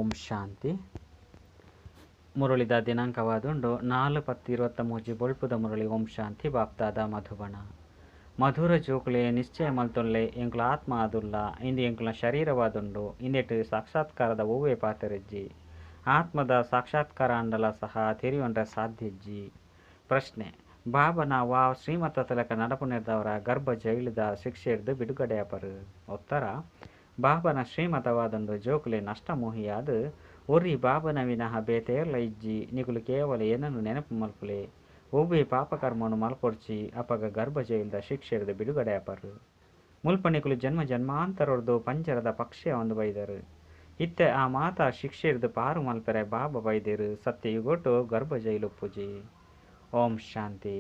ಓಂ ಶಾಂತಿ. ಮುರಳಿದ ದಿನಾಂಕವಾದುಂಡು 4/10/23 ಬೊಳ್ಪುದ ಮುರಳಿ. ಓಂ ಶಾಂತಿ. ಬಾಪ್ದಾದ ಮಧುಬಣ. ಮಧುರ ಜೋಕುಲೆ ನಿಶ್ಚಯ ಮಲ್ತೊನ್ಲೆ ಎಂಕುಲ ಆತ್ಮ ಆದುಲ್ಲ ಇಂದು ಎಂಕುಲ ಶರೀರವಾದುಂಡು. ಇಂದೆಟ್ ಸಾಕ್ಷಾತ್ಕಾರದ ಒವ್ವೇ ಪಾತೆರಜ್ಜಿ. ಆತ್ಮದ ಸಾಕ್ಷಾತ್ಕಾರ ಅಂಡಲ ಸಹ ತೆರಿಯೊಂಡ್ರೆ ಸಾಧ್ಯಜ್ಜಿ. ಪ್ರಶ್ನೆ: ಬಾಬನ ವಾ ಶ್ರೀಮತ ತಲಕ ನಡಪುನೆರ್ದವರ ಗರ್ಭ ಜೈಲುದ ಶಿಕ್ಷೆಡ್ದು ಬಿಡುಗಡೆಯಾಪರು? ಉತ್ತರ: ಬಾಬನ ಶ್ರೀಮತವಾದುಂಡು ಜೋಕುಲೆ ನಷ್ಟಮೋಹಿಯಾದ ಒರಿ ಬಾಬನ ವಿನಃ ಬೇತೇರ್ಲ ಇಜ್ಜಿ. ನಿಕುಲು ಕೇವಲ ಏನನ್ನು ನೆನಪು ಮಲ್ಪುಲೆ. ಒವ್ವೇ ಪಾಪಕರ್ಮನು ಮಲ್ಪೊಡ್ಚಿ. ಅಪಗ ಗರ್ಭ ಜೈಲ್ದ ಶಿಕ್ಷೆಡ್ದು ಬಿಡುಗಡೆಯಾಪರು. ಮುಲ್ಪ ನಿಕುಲು ಜನ್ಮ ಜನ್ಮಾಂತರೊರ್ದು ಪಂಜರದ ಪಕ್ಷಿ ಒಂದು ಬೈದರು. ಇತ್ತೆ ಆ ಮಾತಾ ಶಿಕ್ಷೆಡ್ದು ಪಾರು ಮಲ್ಪೆರೆ ಬಾಬಾ ಬೈದೇರು. ಸತ್ಯಯುಗೊಟ್ಟು ಗರ್ಭ ಜೈಲುಪ್ಪುಜಿ. ಓಂ ಶಾಂತಿ.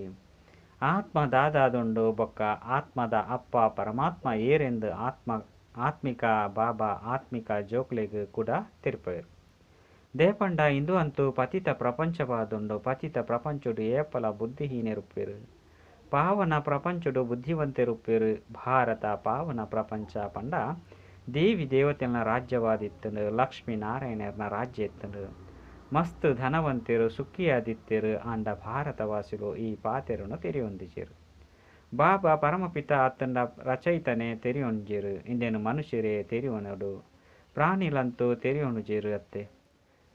ಆತ್ಮ ದಾದಾದುಂಡು ಬೊಕ್ಕ ಆತ್ಮದ ಅಪ್ಪ ಪರಮಾತ್ಮ ಏರೆಂದು ಆತ್ಮ ಆತ್ಮಿಕ ಬಾಬಾ ಆತ್ಮಿಕ ಜೋಕುಲೆಗ್ ಕೂಡ ತೆರಿಪೆರ್. ದೇಪಂಡ ಇಂದು ಅಂತೂ ಪತಿತ ಪ್ರಪಂಚವಾದುಂಡು. ಪತಿತ ಪ್ರಪಂಚೊಡು ಏಪಲ ಬುದ್ಧಿಹೀನರುಪ್ಪೆರು. ಪಾವನ ಪ್ರಪಂಚೊಡು ಬುದ್ಧಿವಂತೆರುಪ್ಪೆರು. ಭಾರತ ಪಾವನ ಪ್ರಪಂಚ ಪಂಡ ದೇವಿ ದೇವತೆನ ರಾಜ್ಯವಾದಿತ್ತುಂಡು. ಲಕ್ಷ್ಮೀ ನಾರಾಯಣರ್ನ ರಾಜ್ಯ ಇತ್ತುಂಡು. ಮಸ್ತ್ ಧನವಂತೆರು ಸುಖಿಯಾದಿತ್ತೆರು. ಆಂಡ ಭಾರತವಾಸಿಲು ಈ ಪಾತೆರನು ತೆರಿಯೊಂದಿಜೆರು. ಬಾಬಾ ಪರಮಪಿತ ಅತ್ತಂಡ ರಚಯಿತನೆ ತೆರಿಯೊಂಜೆರು. ಇಂದೇನು ಮನುಷ್ಯರೇ ತೆರಿಯೊನಡು, ಪ್ರಾಣಿಲಂತೂ ತೆರಿಯೊಣುಜೆರು ಅತ್ತೆ.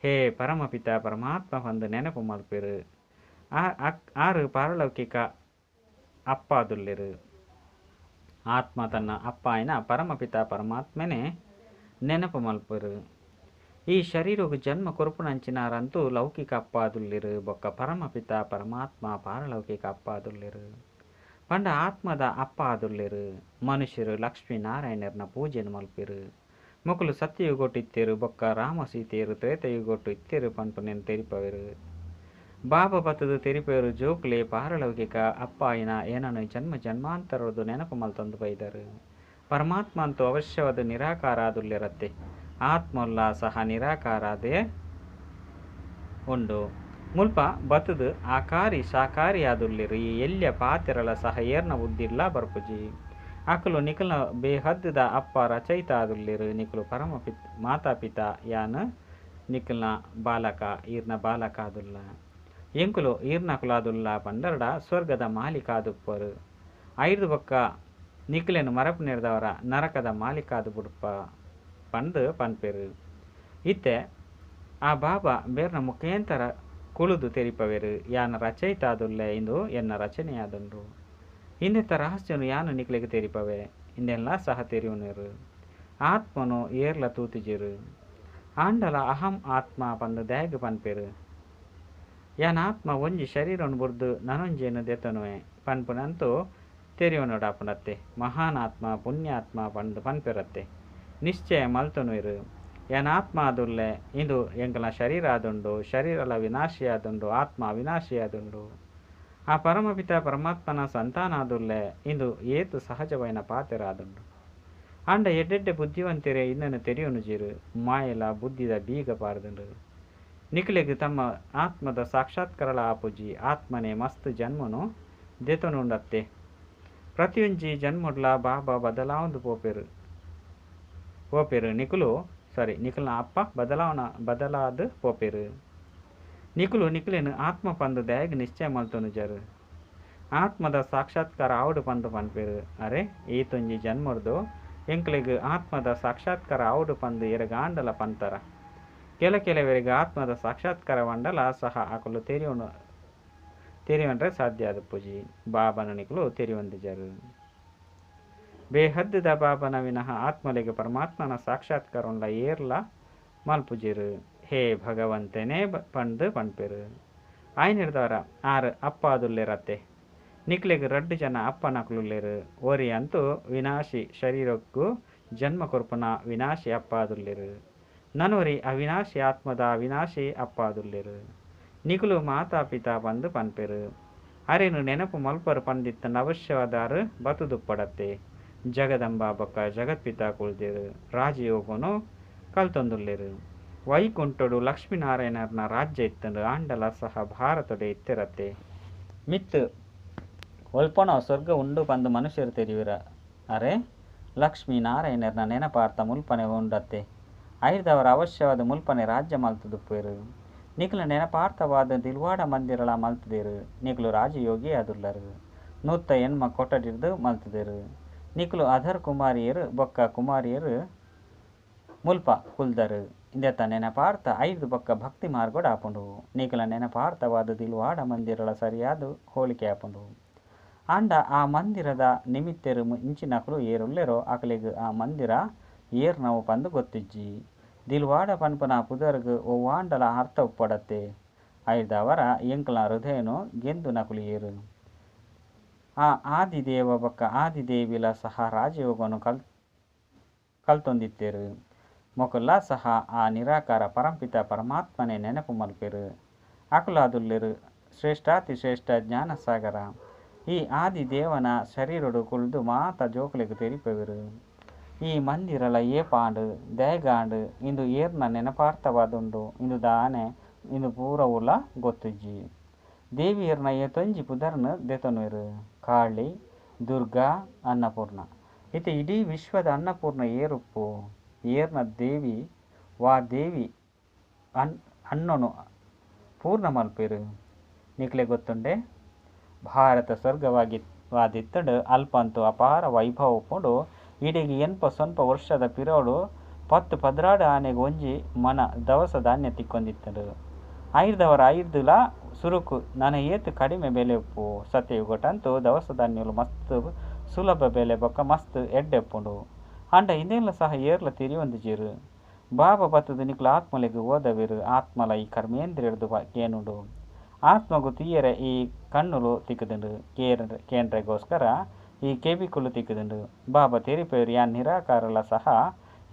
ಹೇ ಪರಮಪಿತ ಪರಮಾತ್ಮ ಪಂದು ನೆನಪು ಮಲ್ಪೆರು. ಆರು ಪಾರಲೌಕಿಕ ಅಪ್ಪಾದುಲ್ಲೆರು. ಆತ್ಮ ತನ್ನ ಅಪ್ಪಾಯನ ಪರಮಪಿತ ಪರಮಾತ್ಮನೇ ನೆನಪು ಮಲ್ಪೆರು. ಈ ಶರೀರಗು ಜನ್ಮ ಕೊರುಪುನಂಚಿನಾರಂತೂ ಲೌಕಿಕ ಅಪ್ಪಾದುಲ್ಲೆರು. ಬೊಕ್ಕ ಪರಮಪಿತ ಪರಮಾತ್ಮ ಪಾರಲೌಕಿಕ ಅಪ್ಪಾದುಲ್ಲೆರು. ಪಂಡ ಆತ್ಮದ ಅಪ್ಪ ಆದುಲ್ಲೆರು. ಮನುಷ್ಯರು ಲಕ್ಷ್ಮೀ ನಾರಾಯಣರ್ನ ಪೂಜೆನು ಮಲ್ಪೆರು. ಮೊಕುಲು ಸತ್ಯಯುಗೊಟ್ಟು ಇತ್ತೆರು ಬೊಕ್ಕ ರಾಮ ಸೀತೆಯರು ತ್ರೇತಯುಗೊಟ್ಟು ಇತ್ತೆರು ಪನ್ಪುನೆನ್ ತೆರಿಪವೆರು. ಬಾಬಾ ಬತ್ತದು ತೆರಿಪೆರು. ಜೋಕುಲೆ ಪಾರಲೌಕಿಕ ಅಪ್ಪಾಯಿನ ಏನನ್ನು ಜನ್ಮ ಜನ್ಮಾಂತರದು ನೆನಪು ಮಲ್ತೊಂದು ಬೈದರು. ಪರಮಾತ್ಮ ಅಂತೂ ಅವಶ್ಯವಾದ ನಿರಾಕಾರ ಆದುಲ್ಲೆರತ್ತೆ. ಆತ್ಮಲ್ಲ ಸಹ ನಿರಾಕಾರಾದೇ ಉಂಡು. ಮುಲ್ಪ ಬತ್ತದು ಆಕಾರಿ ಸಾಕಾರಿ ಆದುಲ್ಲೆರು. ಈ ಎಲ್ಯ ಪಾತೆರಲ ಸಹ ಏರ್ನ ಬುದ್ಧಿಡ್ಲ ಬರ್ಪುಜಿ. ಅಕುಲು ನಿಕುಲ ಬೇಹದ್ದುದ ಅಪ್ಪ ರಚಯಿತ ಆದುಲ್ಲೆರು. ನಿಕುಲು ಪರಮ ಮಾತಾಪಿತ ಯಾನ್ ನಿಕುಲ್ನ ಬಾಲಕ ಈರ್ನ ಬಾಲಕ ಆದುಲ್ಲ. ಎಂಕುಲು ಈರ್ನಕುಲಾದುಲ್ಲ ಪಂಡರಡ ಸ್ವರ್ಗದ ಮಾಲೀಕ ಆದುಪ್ಪರು. ಐದು ಬೊಕ್ಕ ನಿಕುಲೆನು ಮರಪು ನೆರೆದವರ ನರಕದ ಮಾಲೀಕ ಆದು ಬುಡುಪ ಪಂದು ಪನ್ಪೆರು. ಇತ್ತೆ ಆ ಬಾಬಾ ಬೇರ್ನ ಮುಖೇಂತರ ಕುಳುದು ತೆರಿಪವೆರು. ಯಾನ ರಚಯಿತ ಆದುಲ್ಲೆ, ಇಂದು ಎನ್ನ ರಚನೆಯಾದುಂಡು. ಇಂದೆತ್ತ ರಹಸ್ಯನು ಯಾನು ನಿಕ್ಲೆಗ್ ತೆರಿಪವೆ. ಇಂದೆಲ್ಲ ಸಹ ತೆರಿಯುನರು. ಆತ್ಮನು ಏರ್ಲ ತೂತಿಜೆರು. ಆಂಡಲ ಅಹಂ ಆತ್ಮ ಪಂದು ದ್ಯಾಗ್ ಪನ್ಪೆರು. ಯಾನ್ ಆತ್ಮ ಒಂಜಿ ಶರೀರನು ಬುರ್ದು ನನೊಂಜೇನು ದೆತನುವೆ ಪನ್ಪುನಂತೂ ತೆರಿಯೋನಡಾಪುನತ್ತೆ. ಮಹಾನ್ ಆತ್ಮ ಪುಣ್ಯಾತ್ಮ ಪಂದು ಪನ್ಪೆರತ್ತೆ. ನಿಶ್ಚಯ ಮಲ್ತೊನುವೆರು. ಯಾನ್ ಆತ್ಮ ಆದುಲ್ಲೆ, ಇಂದು ಎಂಕಲ ಶರೀರ ಆದುಂಡು. ಶರೀರಲ ವಿನಾಶಿಯಾದುಂಡು, ಆತ್ಮ ಅವಿನಾಶಿಯಾದುಂಡು. ಆ ಪರಮಪಿತ ಪರಮಾತ್ಮನ ಸಂತಾನ ಆದುಲ್ಲೆ. ಇಂದು ಏತು ಸಹಜವಾಯಿನ ಪಾತೆರ ಆದುಂಡು. ಆಂಡ ಎಡ್ಡೆಡ್ಡೆ ಬುದ್ಧಿವಂತೆರೆ ಇಂದನು ತೆರಿಯೊನುಜೆರು. ಮಾಯಲ ಬುದ್ಧಿದ ಬೀಗ ಪಾರ್ದುಂಡು. ನಿಕುಲೆಗ್ ತಮ್ಮ ಆತ್ಮದ ಸಾಕ್ಷಾತ್ಕಾರಲ ಆಪುಜಿ. ಆತ್ಮನೆ ಮಸ್ತ್ ಜನ್ಮನು ದೆತೊನುಂಡತ್ತೆ. ಪ್ರತಿಯೊಂಜಿ ಜನ್ಮಡ್ಲ ಬಾಬಾ ಬದಲಾವೊಂದು ಪೋಪೆರು ಪೋಪೆರು. ನಿಕುಲು ಸಾರಿ ನಿಕುಲ್ನ ಅಪ್ಪ ಬದಲಾದ ಪೋಪೆರು. ನಿಕುಲು ನಿಕುಲೆನು ಆತ್ಮ ಪಂದು ದಾಯಗ್ ನಿಶ್ಚಯ ಮಲ್ತೊನುಜರು. ಆತ್ಮದ ಸಾಕ್ಷಾತ್ಕಾರ ಆವಡು ಪಂದು ಪನ್ಪೆರು. ಅರೆ ಈತೊಂಜಿ ಜನ್ಮರ್ದು ಎಂಕ್ಲೆಗ್ ಆತ್ಮದ ಸಾಕ್ಷಾತ್ಕಾರ ಆವಡು ಪಂದು ಎರೆಗಾಂಡಲ ಪಂತರ. ಕೆಲ ಕೆಲವರಿಗೆ ಆತ್ಮದ ಸಾಕ್ಷಾತ್ಕಾರ ವಂಡಲ ಸಹ ಅಕುಲು ತೆರಿಯೊಂಡ್ರೆ ಸಾಧ್ಯ ಆದುಪ್ಪುಜಿ. ಬಾಬನ ನಿಕುಲು ತೆರಿಯೊಂದಿಜರು. ಬೇಹದ್ದುದ ಬಾಬನ ವಿನಃ ಆತ್ಮಲೆಗ್ ಪರಮಾತ್ಮನ ಸಾಕ್ಷಾತ್ಕಾರೊಂಡ ಏರ್ಲ ಮಲ್ಪುಜೆರು. ಹೇ ಭಗವಂತನೇ ಪಂದು ಪನ್ಪೆರು. ಆಯ್ನಿರ್ದವರ ಆರು ಅಪ್ಪ ಆದುಲ್ಲೆರತ್ತೆ. ನಿಕ್ಲೆಗ್ ರಡ್ಡು ಜನ ಅಪ್ಪನಕುಲುಲ್ಲೆರು. ಒರಿ ಅಂತೂ ವಿನಾಶಿ ಶರೀರಕ್ಕೂ ಜನ್ಮ ಕೊರ್ಪುನ ವಿನಾಶಿ ಅಪ್ಪ ಆದುಲ್ಲೆರು. ನನೊರಿ ಅವಿನಾಶಿ ಆತ್ಮದ ಅವಿನಾಶಿ ಅಪ್ಪ ಆದುಲ್ಲೆರು. ನಿಕುಲು ಮಾತಾ ಪಿತಾ ಪಂದು ಪನ್ಪೆರು. ಅರೆನು ನೆನಪು ಮಲ್ಪರು ಪಂದಿತ್ತಂಡ ಅವಶ್ಯವಾದಾರು ಬತುದುಪ್ಪಡತ್ತೆ. ಜಗದಂಬ ಬೊಕ್ಕ ಜಗತ್ಪಿತ ಕುಳ್ದೆರು. ರಾಜಯೋಗನು ಕಲ್ತೊಂದುಲ್ಲೆರು. ವೈಕುಂಠೊಡು ಲಕ್ಷ್ಮೀನಾರಾಯಣರ್ನ ರಾಜ್ಯ ಇತ್ತಂಡು. ಆಂಡಲ ಸಹ ಭಾರತೊಡೆ ಇತ್ತೆರತ್ತೆ. ಮಿತ್ತು ಒಲ್ಪನೋ ಸ್ವರ್ಗ ಉಂಡು ಪಂದು ಮನುಷ್ಯರು ತೆರಿಯುರ. ಅರೆ ಲಕ್ಷ್ಮೀ ನಾರಾಯಣರ್ನ ನೆನಪಾರ್ಥ ಮುಲ್ಪನೆ ಉಂಡತ್ತೆ. ಐರ್ದವರ ಅವಶ್ಯವಾದ್ ಮುಲ್ಪನೆ ರಾಜ್ಯ ಮಲ್ತುದುಪ್ಪುವೆರು. ನಿಕಲ್ನ ನೆನಪಾರ್ಥವಾದ್ ದಿಲ್ವಾಡ ಮಂದಿರಲಾ ಮಲ್ತುದೆರ್. ನಿಕುಲು ರಾಜಯೋಗಿ ಆದುಲ್ಲರ್. 108 ಕೊಠಡಿರ್ದ್ ಮಲ್ತುದೆರ್. ನಿಕುಲು ಅಧರ್ ಕುಮಾರಿಯೆರ್ ಬೊಕ್ಕ ಕುಮಾರಿಯೆರ್ ಮುಲ್ಪ ಕುಲ್ದರ್. ಇಂದೆತ ನೆನಪಾರ್ಥ ಐರ್ದ್ ಬೊಕ್ಕ ಭಕ್ತಿ ಮಾರ್ಗಡ್ ಆಪುಂಡು. ನಿಕಲ್ನ ನೆನಪಾರ್ಥವಾದ್ ದಿಲ್ವಾಡ ಮಂದಿರಲ ಸರಿಯಾದ್ ಹೋಲಿಕೆ ಆಪುಂಡು. ಆಂಡ ಆ ಮಂದಿರದ ನಿಮಿತ್ತೆರ್ ಇಂಚಿನಕುಲು ಏರುಲ್ಲೆರೋ ಅಕಲೆಗ್ ಆ ಮಂದಿರ ಏರ್ನವು ಪಂದ್ ಗೊತ್ತಿಜ್ಜಿ. ದಿಲ್ವಾಡ ಪನ್ಪುನ ಪುದರ್ಗ್ ಒವ್ವಾಂಡಲ ಅರ್ಥ ಉಪ್ಪಡತ್ತೆ. ಐರ್ದಾವರ ಎಂಕಲ್ನ ಹೃದಯನ್ ಗೆಂದುನಕುಲು ಏರ್. ಆ ಆದಿದೇವ ಬೊಕ್ಕ ಆದಿದೇವಿಲ ಸಹ ರಾಜಯೋಗನು ಕಲ್ತೊಂದಿತ್ತೆರ್. ಮೊಕುಲ್ಲ ಸಹ ಆ ನಿರಾಕಾರ ಪರಂಪಿತ ಪರಮಾತ್ಮನೇ ನೆನಪು ಮಲ್ಪೆರ್. ಅಕುಲಾದುಲ್ಲೆರ್ ಶ್ರೇಷ್ಠಾತಿ ಶ್ರೇಷ್ಠ ಜ್ಞಾನಸಾಗರ. ಈ ಆದಿದೇವನ ಶರೀರಡ್ ಕುಲ್ದು ಮಾತ ಜೋಕುಲೆಗ್ ತೆರಿಪವೆರ್. ಈ ಮಂದಿರಲ ಏಪ ಆಂಡ್ ದಾಯೆಗಾಂಡ್ ಇಂದು ಏರ್ನ ನೆನಪಾರ್ಥವಾದುಂಡು ಇಂದು ದಾನೆ ಇಂದು ಪೂರವುಲ ಗೊತ್ತಿಜ್ಜಿ. ದೇವಿಯರ್ನ ಏತೊಂಜಿ ಪುದರ್ನ್ ದೆತೊನುವೆರ್. ಕಾಳಿ, ದುರ್ಗಾ, ಅನ್ನಪೂರ್ಣ. ಇತ್ತೆ ಇಡೀ ವಿಶ್ವದ ಅನ್ನಪೂರ್ಣ ಏರುಪ್ಪು ಏರ್ನ ದೇವಿ ವಾ ದೇವಿ ಅನ್ನೊನು ಪೂರ್ಣ ಮಲ್ಪೆರ್ ನಿಕ್ಲೆ ಗೊತ್ತುಂಡೆ. ಭಾರತ ಸ್ವರ್ಗವಾಗಿ ವಾದಿತ್ತುಂಡು ಅಲ್ಪಂತೂ ಅಪಾರ ವೈಭವ ಉಪ್ಪುಂಡು. ಇಡೆಗ್ ಎನ್ಪ ಸೊನ್ಪ ವರ್ಷದ ಪಿರವುಡು 10 12 ಆನೆಗ್ ಒಂಜಿ ಮನ ದವಸ ಧಾನ್ಯ ತಿಕ್ಕೊಂದಿತ್ತುಂಡು. ಐರ್ದವರ ಐರ್ದುಲ ಸುರುಕು ನನ ಏತ್ ಕಡಿಮೆ ಬೆಲೆ ಉಪ್ಪು. ಸತ್ಯಯುಗಟಂತೂ ದವಸ ಧಾನ್ಯಲು ಮಸ್ತ್ ಸುಲಭ ಬೆಲೆ ಬೊಕ್ಕ ಮಸ್ತ್ ಎಡ್ಡೆ ಉಪ್ಪುಂಡು. ಆಂಡ ಇಂದೆನ್ಲ ಸಹ ಏರ್ಲ ತೆರಿಯೊಂದಿಜೆರ್. ಬಾಬಾ ಬತ್ತುದು ನಿಕುಲು ಆತ್ಮಲೆಗ್ ಓದವೆರ್. ಆತ್ಮಲ ಈ ಕರ್ಮೇಂದ್ರಿಯರ್ದ್ ಕೇನುಂಡು. ಆತ್ಮಗ್ ತೂಯೆರೆ ಈ ಕಣ್ಣುಲು ತಿಕ್ಕುದುಂಡು. ಕೇಂಡ್ರೆಗೋಸ್ಕರ ಈ ಕೆಬಿಕುಲು ತಿಕ್ಕುದುಂಡು. ಬಾಬಾ ತೆರಿಪೆರ್ ಯಾನ್ ನಿರಾಕಾರಲ ಸಹ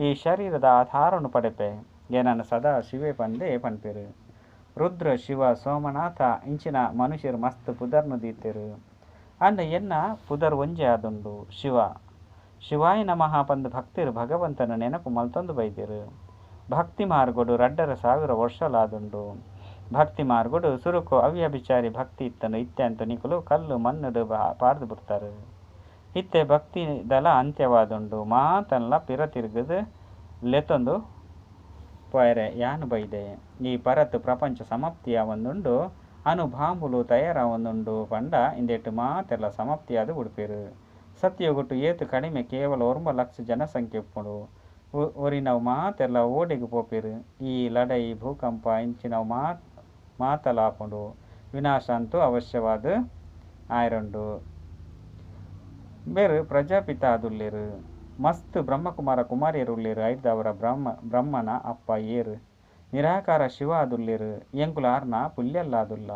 ಈ ಶರೀರದ ಆಧಾರನು ಪಡೆಪೆ. ಏನನ್ನ ಸದಾ ಶಿವೆ ಪಂದೇ ಪನ್ಪೆರ್. ರುದ್ರ ಶಿವ ಸೋಮನಾಥ ಇಂಚಿನ ಮನುಷ್ಯರು ಮಸ್ತ್ ಪುದರ್ನ್ ದೀತೆರ್. ಆಂಡ ಎನ್ನ ಪುದರ್ ಒಂಜೇ ಆದುಂಡು ಶಿವ. ಶಿವಾಯ ನಮಃ ಪಂದ್ ಭಕ್ತೆರ್ ಭಗವಂತನ ನೆನಪು ಮಲ್ತೊಂದು ಬೈದೆರ್. ಭಕ್ತಿ ಮಾರ್ಗಡ್ 2500 ವರ್ಷಲಾದುಂಡು. ಭಕ್ತಿ ಮಾರ್ಗಡ್ ಸುರುಕು ಅವ್ಯಭಿಚಾರಿ ಭಕ್ತಿ ಇತ್ತುಂಡು. ಇತ್ತೆ ಅಂತೂ ನಿಕುಲು ಕಲ್ಲು ಮಣ್ಣುಡು ಪಾಡ್ದ್ ಬುಡ್ತಾರೆ. ಇತ್ತೆ ಭಕ್ತಿದಲ ಅಂತ್ಯವಾದುಂಡು. ಮಾತನ್ಲ ಪಿರ ತಿರುಗುದು ಲೆತ್ತೊಂದು ಪೋಯೆರೆ ಯಾನ್ ಬೈದೆ. ಈ ಪರತ್ ಪ್ರಪಂಚ ಸಮಾಪ್ತಿ ಆವೊಂದುಂಡು. ಅಣು ಬಾಂಬುಲು ತಯಾರಾವೊಂದುಂಡು ಪಂಡ ಇಂದೆಟ್ ಮಾತೆರ್ಲ ಸಮಾಪ್ತಿಯಾದ್ ಬುಡ್ಪೆರ್. ಸತ್ಯಯುಗಟ್ ಏತ್ ಕಡಿಮೆ ಕೇವಲ 9 ಲಕ್ಷ ಜನಸಂಖ್ಯೆ ಉಪ್ಪುಂಡು. ಒರಿನವು ಮಾತೆರ್ಲ ಓಡೆಗ್ ಪೋಪೆರ್. ಈ ಲಡಾಯಿ ಭೂಕಂಪ ಇಂಚಿನವು ಮಾತಲ ಆಪುಂಡು. ವಿನಾಶ ಅಂತೂ ಅವಶ್ಯವಾದ್ ಆಯೆರುಂಡು. ಬೇರ್ ಪ್ರಜಾಪಿತ ಆದುಲ್ಲೆರ್. ಮಸ್ತ್ ಬ್ರಹ್ಮಕುಮಾರ ಕುಮಾರಿಯರು ಉಲ್ಲೆರ್. ಐರ್ದಾವರ ಬ್ರಹ್ಮನ ಅಪ್ಪ ಏರ್. ನಿರಾಕಾರ ಶಿವ ಆದುಲ್ಲೆರ್. ಎಂಕುಲು ಆರ್ನ ಪುಲ್ಯಲ್ಲಾದುಲ್ಲ.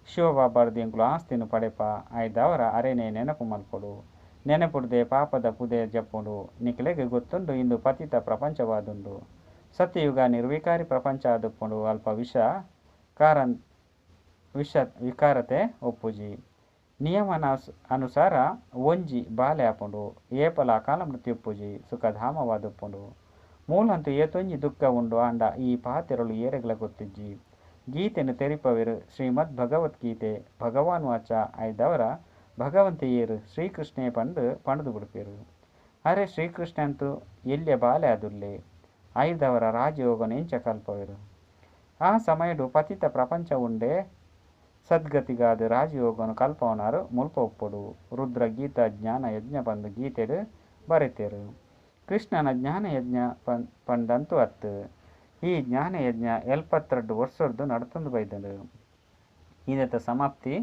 ಶಿವಬಾಬಾರ್ದ್ ಎಂಕುಲು ಆಸ್ತಿನ್ ಪಡೆಪ. ಐರ್ದಾವರ ಅರೆನೇ ನೆನಪು ಮಲ್ಪೊಡು. ನೆನಪುರ್ದೆ ಪಾಪದ ಪುದೆ ಜಪ್ಪುಂಡು. ನಿಕಲೆಗ್ ಗೊತ್ತುಂಡು ಇಂದು ಪತಿತ ಪ್ರಪಂಚವಾದುಂಡು. ಸತ್ಯಯುಗ ನಿರ್ವಿಕಾರಿ ಪ್ರಪಂಚ ಆದುಪ್ಪುಂಡು. ಅಲ್ಪ ವಿಷ ವಿಕಾರತೆ ಉಪ್ಪುಜಿ. ನಿಯಮನ ಅನುಸಾರ ಒಂಜಿ ಬಾಲೆ ಆಪುಂಡು. ಏಪಲ ಅಕಾಲ ಮೃತ್ಯು ಉಪ್ಪುಜಿ. ಸುಖಧಾಮವಾದುಪ್ಪುಂಡು. ಮೂಲಂತೂ ಏತೊಂಜಿ ದುಃಖ ಉಂಡು ಆಂಡ ಈ ಪಾತೆರಲು ಏರೆಗ್ಲ ಗೊತ್ತಿಜ್ಜಿ. ಗೀತೆನ್ ತೆರಿಪವೆರ್ ಶ್ರೀಮದ್ ಭಗವದ್ಗೀತೆ ಭಗವಾನ್ ವಾಚ ಐರ್ದಾವರ ಭಗವಂತೆ ಏರ್ ಶ್ರೀಕೃಷ್ಣೆ ಪಂದ್ ಪಂಡ್ದ್ ಬುಡ್ಪೆರ್. ಅರೆ ಶ್ರೀಕೃಷ್ಣೆ ಅಂತೂ ಎಲ್ಯ ಬಾಲೆ ಆದುಲ್ಲೆ. ಐರ್ದಾವರ ರಾಜಯೋಗನ್ ಎಂಚ ಕಲ್ಪವೆರ್. ಆ ಸಮಯಡ್ ಪತಿತ ಪ್ರಪಂಚ ಉಂಡೆ ಸದ್ಗತಿಗಾದ್ ರಾಜಯೋಗನ್ ಕಲ್ಪವನಾರ್ ಮುಲ್ಪ ಉಪ್ಪೊಡು. ರುದ್ರ ಗೀತಾ ಜ್ಞಾನ ಯಜ್ಞ ಪಂದ್ ಗೀತೆಡ್ ಬರೆತೆರ್. ಕೃಷ್ಣನ ಜ್ಞಾನಯಜ್ಞ ಪಂದಂತೂ ಅತ್ತ್. ಈ ಜ್ಞಾನಯಜ್ಞ 72 ವರ್ಷರ್ದ್ ನಡತೊಂದು ಬೈದ್ಂಡ್. ಇಂದೆತ ಸಮಾಪ್ತಿ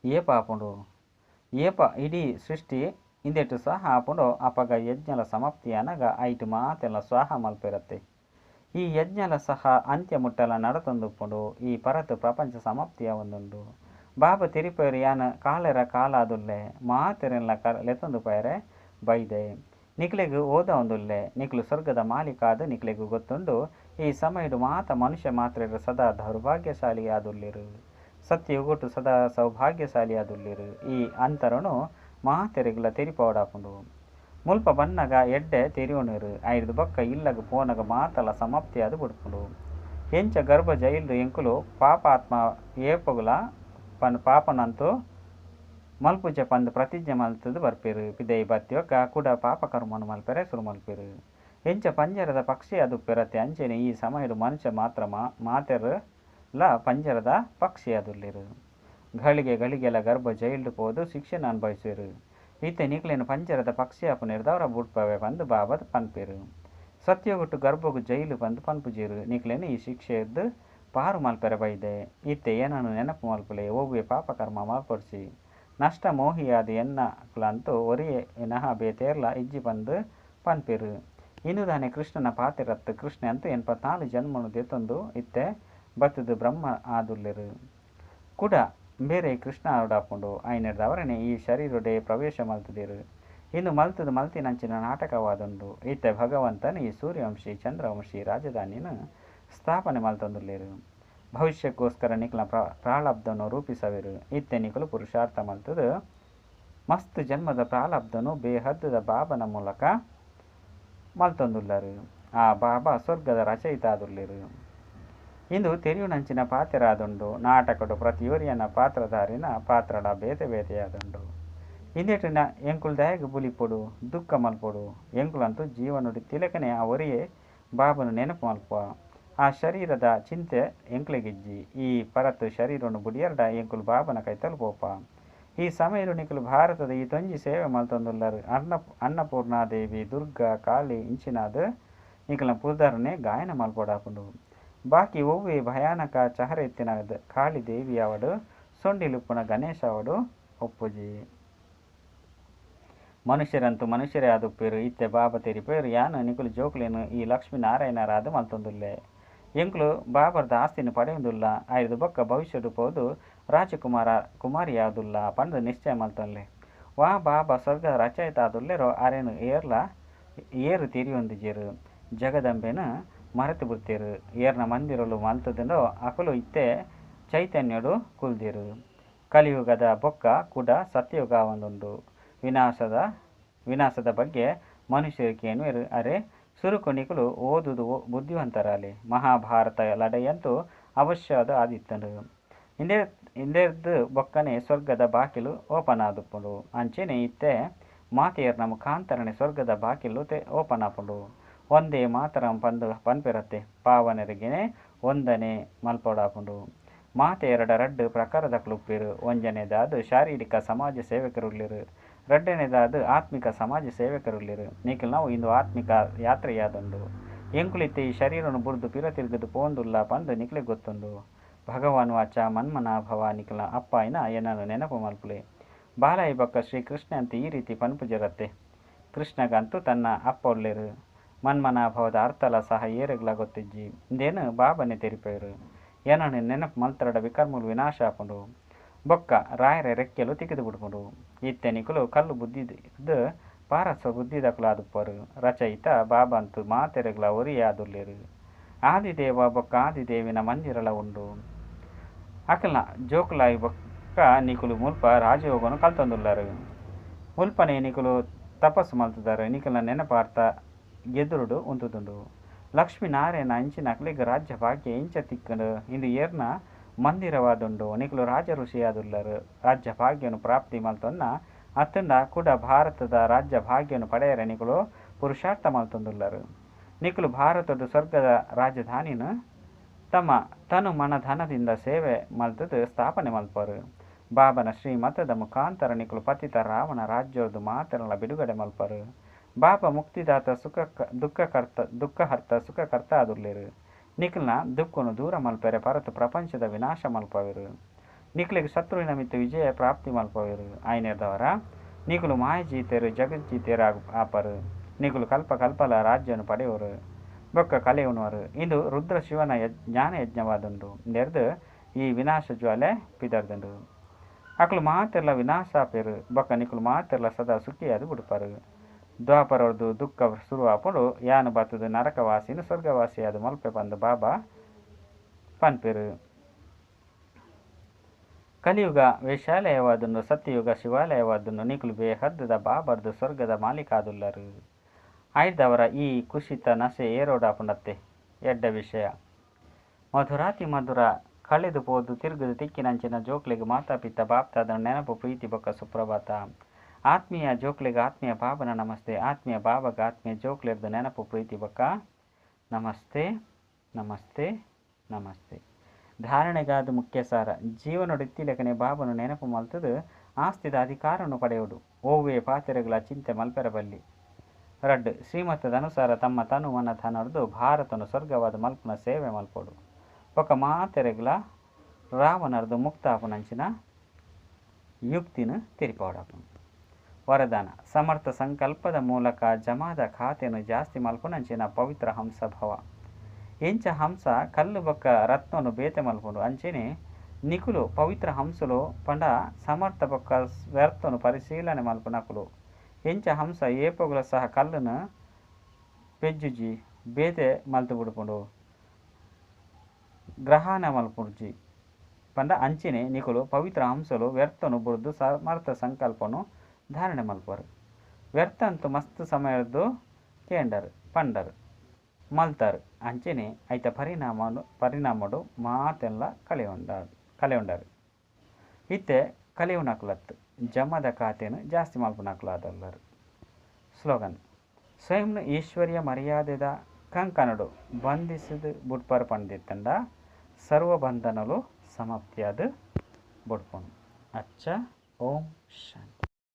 ಏಪ ಆಪುಂಡು. ಏಪ ಇಡೀ ಸೃಷ್ಟಿ ಇಂದೆಟ್ ಸ್ವಾಹ ಆಪುಂಡೋ ಅಪಗ ಯಜ್ಞಲ ಸಮಾಪ್ತಿ ಆನಗ ಐಟ್ ಮಾತೆಲ್ಲ ಸ್ವಾಹ ಮಲ್ಪೆರತ್ತೆ. ಈ ಯಜ್ಞಲ ಸಹ ಅಂತ್ಯ ಮುಟ್ಟಲ ನಡತೊಂದುಪ್ಪುಂಡು. ಈ ಪರತ್ ಪ್ರಪಂಚ ಸಮಾಪ್ತಿ ಆವೊಂದುಂಡು. ಬಾಬಾ ತೆರಿಪೆರ್ ಯಾನ್ ಕಾಲೆರ ಕಾಲಾದುಲ್ಲೆ. ಮಾತೆರೆನ್ಲ ಲೆತ್ತೊಂದು ಪೋಯೆರೆ ಬೈದೆ. ನಿಕ್ಲೆಗ್ ಓದಾವೊಂದುಲ್ಲೆ. ನಿಕುಲು ಸ್ವರ್ಗದ ಮಾಲೀಕಾದ್ ನಿಕ್ಲೆಗ್ ಗೊತ್ತುಂಡು. ಈ ಸಮಯಡ್ ಮಾತ ಮನುಷ್ಯ ಮಾತ್ರೆರ್ ಸದಾ ದೌರ್ಭಾಗ್ಯಶಾಲಿ ಆದುಲ್ಲೆರ್. ಸತ್ಯಯುಗಟ್ ಸದಾ ಸೌಭಾಗ್ಯಶಾಲಿ ಆದುಲ್ಲೆರ್. ಈ ಅಂತರನು ಮಾತೆರೆಗ್ಲ ತೆರಿಪಾವೊಡಾಪುಂಡು. ಮುಲ್ಪ ಬನ್ನಗ ಎಡ್ಡೆ ತೆರಿಯೊನುವೆರ್. ಐರ್ದ್ ಬೊಕ್ಕ ಇಲ್ಲಗ್ ಪೋನಗ ಮಾತಲ ಸಮಾಪ್ತಿಯಾದ್ ಬುಡ್ಪುಂಡು. ಎಂಚ ಗರ್ಭ ಜೈಲ್ಡ್ ಎಂಕುಲು ಪಾಪಾತ್ಮ ಏಪೊಗುಲ ಪಾಪನಂತೂ ಮಲ್ಪುಜ ಪಂದ್ ಪ್ರತಿಜ್ಞೆ ಮಲ್ತುದು ಬರ್ಪೆರ್. ಪಿದಯಿ ಬತ್ತಿ ಬೊಕ್ಕ ಕುಡ ಪಾಪ ಕರ್ಮನ್ ಮಲ್ಪೆರೆ ಸುರು ಮಲ್ಪೆರ್. ಎಂಚ ಪಂಜರದ ಪಕ್ಷಿ ಆದುಪ್ಪೆರತ್ತೆ ಅಂಚೆನೆ ಈ ಸಮಯಡ್ ಮನುಷ್ಯ ಮಾತ್ರ ಮಾತೆರ್ ಲ ಪಂಜರದ ಪಕ್ಷಿ ಆದುಲ್ಲೆರ್. ಘಳಿಗೆ ಘಳಿಗೆಲ ಗರ್ಭ ಜೈಲ್ಡ್ ಪೋದು ಶಿಕ್ಷೆನ್ ಅನುಭವಿಸುವೆರ್. ಇತ್ತೆ ನಿಕ್ಲೆನ್ ಪಂಜರದ ಪಕ್ಷಿ ಆಪುನೆರ್ದಾವರ ಬುಡ್ಪವೆ ಪಂದ್ ಬಾಬಾ ಪನ್ಪೆರ್. ಸತ್ಯಯುಗಟ್ ಗರ್ಭಗ್ ಜೈಲ್ ಪಂದ್ ಪನ್ಪುಜೆರ್. ನಿಕ್ಲೆನ್ ಈ ಶಿಕ್ಷೆರ್ದ್ ಪಾರು ಮಲ್ಪೆರೆ ಬೈದೆ. ಇತ್ತೆ ಎನನ್ ನೆನಪು ಮಲ್ಪುಲೆ ಒವ್ವೇ ಪಾಪ ಕರ್ಮ ಮಲ್ಪೊಡ್ಚಿ. ನಷ್ಟ ಮೋಹಿಯಾದ್ ಎನ್ನಕುಲಂತೂ ಒರಿಯೆ ವಿನಃ ಬೇತೆ ಏರ್ಲಾ ಇಜ್ಜಿ ಪಂದ್ ಪನ್ಪೆರ್. ಇಂದು ದಾನೆ ಕೃಷ್ಣನ ಪಾತೆರತ್ತ್ ಕೃಷ್ಣೆ ಅಂತೂ 84 ಜನ್ಮೊನು ದೆತೊಂದು ಇತ್ತೆ ಬತ್ತ್ದ್ ಬ್ರಹ್ಮ ಆದುಲ್ಲೆರ್. ಕುಡ ಇಂಬೆರೇ ಕೃಷ್ಣ ಆವೊಡಾಪುಂಡು. ಆಯಿನೆಡ್ದಾವರನೇ ಈ ಶರೀರಡೇ ಪ್ರವೇಶ ಮಲ್ತ್ದೆರ್. ಇಂದು ಮಲ್ತ್ದ್ ಮಲ್ತಿನಂಚಿನ ನಾಟಕವಾದುಂಡು. ಇತ್ತೆ ಭಗವಂತನ್ ಈ ಸೂರ್ಯವಂಶಿ ಚಂದ್ರವಂಶಿ ರಾಜಧಾನಿನ್ ಸ್ಥಾಪನೆ ಮಲ್ತೊಂದುಲ್ಲೆರ್. ಭವಿಷ್ಯಕ್ಕೋಸ್ಕರ ನಿಕಲ್ನ ಪ್ರಾರಬ್ಧನು ರೂಪಿಸವೆರ್. ಇತ್ತೆ ನಿಕುಲು ಪುರುಷಾರ್ಥ ಮಲ್ತ್ದ್ ಮಸ್ತ್ ಜನ್ಮದ ಪ್ರಾರಬ್ಧನು ಬೇಹದ್ದ ಬಾಬನ ಮೂಲಕ ಮಲ್ತೊಂದುಲ್ಲರ್. ಆ ಬಾಬಾ ಸ್ವರ್ಗದ ರಚಯಿತ ಆದುಲ್ಲೆರ್. ಇಂದು ತೆರಿಯುನಂಚಿನ ಪಾತೆರ ಆದುಂಡು. ನಾಟಕಡ್ ಪ್ರತಿಯೊರಿಯನ ಪಾತ್ರಧಾರಿನ ಪಾತ್ರಲ ಬೇತೆ ಬೇತೆಯಾದುಂಡು. ಇಂದೆಟ್ ಎಂಕುಲು ದಾಯೆಗ್ ಬುಲಿಪೊಡು ದುಃಖ ಮಲ್ಪೊಡು. ಎಂಕುಲಂತೂ ಜೀವನೊಡಿತ್ತಿಲೆಕನೆ ಆ ಒರಿಯೇ ಬಾಬನ ನೆನಪು ಮಲ್ಪುವ. ಆ ಶರೀರದ ಚಿಂತೆ ಎಂಕ್ಲೆಗಿಜ್ಜಿ. ಈ ಪರತ್ ಶರೀರನ್ ಬುಡಿಯರ್ಡ ಎಂಕುಲು ಬಾಬನ ಕೈತಲ್ ಪೋಪ. ಈ ಸಮಯಡ್ ನಿಕುಲು ಭಾರತದ ಈತೊಂಜಿ ಸೇವೆ ಮಲ್ತೊಂದುಲ್ಲರ್. ಅನ್ನಪೂರ್ಣಾದೇವಿ ದುರ್ಗಾ ಕಾಳಿ ಇಂಚಿನಾದ್ ನಿಕಲ್ನ ಪುದರ್ನೆ ಗಾಯನ ಮಲ್ಪೊಡಾಪುಂಡು. ಬಾಕಿ ಒವ್ವೇ ಭಯಾನಕ ಚಹರೆ ಇತ್ತಿನ ಕಾಳಿ ದೇವಿ ಆವಡ್ ಸೊಂಡಿಲು ಉಪ್ಪುನ ಗಣೇಶ ಆವಡ್ ಉಪ್ಪುಜಿ. ಮನುಷ್ಯರಂತೂ ಮನುಷ್ಯರೇ ಆದುಪ್ಪೆರ್. ಇತ್ತೆ ಬಾಬಾ ತೆರಿಪೆರ್ ಯಾನ್ ನಿಕುಲು ಜೋಕುಲೆನ್ ಈ ಲಕ್ಷ್ಮೀ ನಾರಾಯಣರಾದ್ ಮಲ್ತೊಂದುಲ್ಲೆ. ಎಂಕುಲು ಬಾಬರ್ದ ಆಸ್ತಿನ್ ಪಡೆಯೊಂದುಲ್ಲ. ಆಯಿರ್ದ್ ಬೊಕ್ಕ ಭವಿಷ್ಯಡ್ ಪೋದು ರಾಜಕುಮಾರ ಕುಮಾರಿಯಾದುಲ್ಲ ಪಂದ್ ನಿಶ್ಚಯ ಮಲ್ತೊನ್ಲೆ. ವಾ ಬಾಬಾ ಸ್ವರ್ಗದ ರಚಯಿತ ಆದುಲ್ಲೆರೋ ಅರೆನ್ ಏರ್ಲ ಏರ್ ತೆರಿಯೊಂದಿಜೆರ್. ಜಗದಂಬೆನ್ ಮರೆತ್ ಬುಡ್ತೆರ್. ಏರ್ನ ಮಂದಿರಲು ಮಲ್ತ್ದ್ಂಡೋ ಅಕುಲು ಇತ್ತೆ ಚೈತನ್ಯಡ್ ಕುಲ್ದೆರ್. ಕಲಿಯುಗದ ಬೊಕ್ಕ ಕುಡ ಸತ್ಯಯುಗ ಆವೊಂದುಂಡು. ವಿನಾಶದ ಬಗ್ಗೆ ಮನುಷ್ಯೆರ್ ಕೇನುವೆರ್ ಅರೆ ಸುರುಕು ನಿಕುಲು ಓದುದು ಬುದ್ಧಿವಂತರಾಲೆ. ಮಹಾಭಾರತ ಲಡಾಯಿ ಅಂತೂ ಅವಶ್ಯವಾದ್ ಆದಿತ್ತ್ಂಡ್. ಇಂದೆರ್ದ್ ಬೊಕ್ಕನೆ ಸ್ವರ್ಗದ ಬಾಕಿಲು ಓಪನ್ ಆದುಪ್ಪುಂಡು. ಅಂಚೆನೆ ಇತ್ತೆ ಮಾತೆಯರ್ನ ಮುಖಾಂತರನೆ ಸ್ವರ್ಗದ ಬಾಕಿಲು ಓಪನ್ ಆಪುಂಡು. ವಂದೇ ಮಾತರಂ ಪಂದ್ ಪನ್ಪೆರತ್ತೆ. ಪಾವನರಿಗೆನೆ ವಂದನೆ ಮಲ್ಪೊಡಾಪುಂಡು. ಮಾತೆಯೆರಡ ರಡ್ಡ್ ಪ್ರಕಾರದಕುಲು ಉಪ್ಪೆರ್. ಒಂಜನೇದಾದ್ ಶಾರೀರಿಕ ಸಮಾಜ ಸೇವಕರುಲ್ಲೆರ್. ರಡ್ಡನೇದಾದ್ ಆತ್ಮಿಕ ಸಮಾಜ ಸೇವಕರುಲ್ಲೆರ್. ನಿಕಲ್ನವು ಇಂದು ಆತ್ಮಿಕ ಯಾತ್ರೆಯಾದುಂಡು. ಎಂಕುಲು ಇತ್ತೆ ಈ ಶರೀರನ್ ಬುಡ್ದು ಪಿರ ತಿರ್ಗುದು ಪೋವೊಂದುಲ್ಲ ಪಂದ್ ನಿಕ್ಲೆಗ್ ಗೊತ್ತುಂಡು. ಭಗವಾನ್ ವಾಚ ಮನ್ಮನಾಭವ ನಿಕಲ್ನ ಅಪ್ಪ ಆಯಿನ ಎನನ್ ನೆನಪು ಮಲ್ಪುಲೆ. ಬಾಲಾಯಿ ಬೊಕ್ಕ ಶ್ರೀ ಕೃಷ್ಣೆ ಅಂತೂ ಈ ರೀತಿ ಪನ್ಪುಜೆರತ್ತೆ. ಕೃಷ್ಣಗಂತೂ ತನ್ನ ಅಪ್ಪ ಉಲ್ಲೆರ್. ಮನ್ಮನಾಭವದ ಅರ್ಥಲ ಸಹ ಏರೆಗ್ಲಾ ಗೊತ್ತಿಜ್ಜಿ. ಇಂದೆನ್ ಬಾಬಾನೆ ತೆರಿಪಾವೆರ್. ಎನನ್ ನೆನಪು ಮಲ್ತರಡ ವಿಕರ್ಮಲು ವಿನಾಶ ಆಪುಂಡು. ಬೊಕ್ಕ ರಾಯರ ರೆಕ್ಕೆಲು ತಿಕ್ಕಿದ್ ಬುಡ್ಪುಂಡು. ಇತ್ತೆ ನಿಕುಲು ಕಲ್ಲು ಬುದ್ಧಿದ್ ಪಾರಸ ಬುದ್ಧಿದಕುಲಾದುಪ್ಪರು. ರಚಯಿತ ಬಾಬಾ ಅಂತೂ ಮಾತೆರೆಗ್ಲಾ ಒರಿಯೇ ಆದುಲ್ಲೆರ್. ಆದಿದೇವ ಬೊಕ್ಕ ಆದಿದೇವಿನ ಮಂದಿರಲ ಉಂಡು. ಅಕಲ್ನ ಜೋಕುಲಾಯಿ ಬೊಕ್ಕ ನಿಕುಲು ಮುಲ್ಪ ರಾಜಯೋಗನು ಕಲ್ತೊಂದುಲ್ಲರ್. ಮುಲ್ಪನೆ ನಿಕುಲು ತಪಸ್ಸು ಮಲ್ತುದರ್. ನಿಕಲ್ನ ನೆನಪಾರ್ಥ ಎದುರುಡು ಉಂತುದುಂಡು. ಲಕ್ಷ್ಮೀ ನಾರಾಯಣ ಇಂಚಿನಕ್ಲೆಗ್ ರಾಜ್ಯ ಭಾಗ್ಯ ಎಂಚ ತಿಕ್ಕುಂಡು ಇಂದು ಏರ್ನ ಮಂದಿರವಾದುಂಡು. ನಿಕುಲು ರಾಜ ಋಷಿಯಾದುಲ್ಲರ್. ರಾಜ್ಯ ಭಾಗ್ಯನು ಪ್ರಾಪ್ತಿ ಮಲ್ತೊನ್ನ ಅತ್ತುಂಡ ಕುಡ ಭಾರತದ ರಾಜ್ಯ ಭಾಗ್ಯನು ಪಡೆಯರೆ ನಿಕುಲು ಪುರುಷಾರ್ಥ ಮಲ್ತೊಂದುಲ್ಲರ್. ನಿಕುಲು ಭಾರತದ ಸ್ವರ್ಗದ ರಾಜಧಾನಿನ್ ತಮ್ಮ ತನು ಮನ ಧನದಿಂದ ಸೇವೆ ಮಲ್ತುದು ಸ್ಥಾಪನೆ ಮಲ್ಪರು. ಬಾಬನ ಶ್ರೀಮತದ ಮುಖಾಂತರ ನಿಕುಲು ಪತಿತ ರಾವಣ ರಾಜ್ಯರ್ದು ಮಾತೆರ್ಲ ಬಿಡುಗಡೆ ಮಲ್ಪರು. ಬಾಬಾ ಮುಕ್ತಿದಾತ ಸುಖ ದುಃಖಕರ್ತ ದುಃಖಹರ್ತ ಸುಖಕರ್ತ ಆದುಲ್ಲೆರ್. ನಿಕಲ್ನ ದುಃಖನು ದೂರ ಮಲ್ಪೆರೆ ಪರತ್ ಪ್ರಪಂಚದ ವಿನಾಶ ಮಲ್ಪವೆರ್. ನಿಕ್ಲೆಗ್ ಶತ್ರುವಿನ ಮಿತ್ತ್ ವಿಜಯ ಪ್ರಾಪ್ತಿ ಮಲ್ಪವೆರ್. ಆಯಿನೆರ್ದಾವರ ನಿಕುಲು ಮಾಯಜೀತೆರ್ ಜಗಜ್ಜೀತೆರ್ ಆಪರು. ನಿಕುಲು ಕಲ್ಪ ಕಲ್ಪಲ ರಾಜ್ಯನು ಪಡೆಯುವರು ಬೊಕ್ಕ ಕಲೆಯುನವರು. ಇಂದು ರುದ್ರ ಶಿವನ ಜ್ಞಾನ ಯಜ್ಞವಾದುಂಡು. ಇಂದೆರ್ದ್ ಈ ವಿನಾಶ ಜ್ವಾಲೆ ಪಿದರ್ದುಂಡು. ಅಕುಲು ಮಾತೆರ್ಲ ವಿನಾಶ ಆಪೆರ್. ಬೊಕ್ಕ ನಿಕುಲು ಮಾತೆರ್ಲ ಸದಾ ಸುಖಿಯಾದ್ ಬುಡ್ಪರು. ದ್ವಾಪರೊರ್ದು ದುಃಖ ಶುರು ಆಪುಂಡು. ಯಾನ್ ಬತ್ತುದು ನರಕವಾಸಿನ್ ಸ್ವರ್ಗವಾಸಿಯಾದ್ ಮಲ್ಪೆ ಪಂದ್ ಬಾಬಾ ಪನ್ಪೆರ್. ಕಲಿಯುಗ ವೇಶ್ಯಾಲಯವಾದುಂಡು ಸತ್ಯಯುಗ ಶಿವಾಲಯವಾದುಂಡು. ನಿಕುಲು ಬೇಹದ್ದದ ಬಾಬರ್ದು ಸ್ವರ್ಗದ ಮಾಲೀಕ ಆದುಲ್ಲರ್. ಆಯಿರ್ದಾವರ ಈ ಖುಷಿತ ನಶೆ ಏರೋಡಾಪುಂಡತ್ತೆ. ಎಡ್ಡೆ ವಿಷಯ. ಮಧುರಾತಿ ಮಧುರ ಕಳೆದು ಪೋದು ತಿರುಗುದು ತಿಕ್ಕಿನಂಚಿನ ಜೋಕ್ಲೆಗ್ ಮಾತಾ ಪಿತ ಬಾಪ್ದಾದನ ನೆನಪು ಪ್ರೀತಿ ಬೊಕ್ಕ ಸುಪ್ರಭಾತ. ಆತ್ಮೀಯ ಜೋಕ್ಲೆಗ್ ಆತ್ಮೀಯ ಬಾಬನ ನಮಸ್ತೆ. ಆತ್ಮೀಯ ಬಾಬಗ ಆತ್ಮೀಯ ಜೋಕ್ಲೆರ್ದ್ ನೆನಪು ಪ್ರೀತಿ ಬೊಕ್ಕ ನಮಸ್ತೆ ನಮಸ್ತೆ ನಮಸ್ತೆ. ಧಾರಣೆಗಾದ ಮುಖ್ಯ ಸಾರ ಜೀವನೊಡಿತ್ತಿಲೆಕನೆ ಬಾಬನು ನೆನಪು ಮಲ್ತುದು ಆಸ್ತಿದ ಅಧಿಕಾರನು ಪಡೆಯೋಡು. ಓವ್ವೇ ಪಾತೆರಗಳ ಚಿಂತೆ ಮಲ್ಪೆರ ಬಲ್ಲಿ. ರಡ್ಡ್ ಶ್ರೀಮತದ ಅನುಸಾರ ತಮ್ಮ ತನು ಮನ ಧನರ್ದು ಭಾರತನು ಸ್ವರ್ಗವಾದ ಮಲ್ಪುನ ಸೇವೆ ಮಲ್ಪೋಡು. ಬೊಕ್ಕ ಮಾತೆರೆಗ್ಲ ರಾವಣರ್ದು ಮುಕ್ತ ಆಪುನಂಚಿನ ಯುಕ್ತಿನ ತೆರಿಪಾವಡಾಪುಂಡು. ವರದಾನ ಸಮರ್ಥ ಸಂಕಲ್ಪದ ಮೂಲಕ ಜಮಾದ ಖಾತೆನು ಜಾಸ್ತಿ ಮಲ್ಪುನಂಚಿನ ಪವಿತ್ರ ಹಂಸ ಭವ. ಇಂಚ ಹಂಸ ಕಲ್ಲು ಬೊಕ್ಕ ರತ್ನನು ಬೇತೆ ಮಲ್ಪುಂಡು. ಅಂಚೆನೆ ನಿಕುಲು ಪವಿತ್ರ ಹಂಸಲು ಪಂಡ ಸಮರ್ಥ ಬೊಕ್ಕ ವ್ಯರ್ಥನು ಪರಿಶೀಲನೆ ಮಲ್ಪುನಕುಲು. ಇಂಚ ಹಂಸ ಏಪೊಗುಲ ಸಹ ಕಲ್ಲುನು ಪೆಜ್ಜುಜಿ ಬೇತೆ ಮಲ್ತು ಬುಡ್ಪುಂಡು ಗ್ರಹಣ ಮಲ್ಪುಜಿ ಪಂಡ ಅಂಚೆನೆ ನಿಕುಲು ಪವಿತ್ರ ಹಂಸಲು ವ್ಯರ್ಥನು ಬುಡ್ದು ಸಮರ್ಥ ಸಂಕಲ್ಪನು ಧಾರಣೆ ಮಲ್ಪರು. ವ್ಯರ್ಥ ಅಂತೂ ಮಸ್ತ್ ಸಮಯದ್ದು ಕೇಂಡರು ಪಂಡರು ಮಲ್ತಾರು ಅಂಚೆನೆ ಐತ ಪರಿಣಾಮಡು ಮಾತೆಲ್ಲ ಕಳೆಯುಂಡರು. ಇತ್ತೆ ಕಲಿಯುನಕುಲತ್ತು ಜಮದ ಖಾತೆನು ಜಾಸ್ತಿ ಮಲ್ಪುನಕುಲಾದಲ್ಲರು. ಸ್ಲೋಗನ್ ಸ್ವಯಂನ ಈಶ್ವರ್ಯ ಮರ್ಯಾದೆದ ಕಂಕಣಡು ಬಂಧಿಸಿದ ಬುಡ್ಪರ್ ಪಂಡಿತ್ತಂಡ ಸರ್ವ ಬಂಧನಲು ಸಮಾಪ್ತಿಯಾದ ಬುಡ್ಪುಂಡು. ಅಚ್ಚ ಓಂ ಶಾಂತಿ.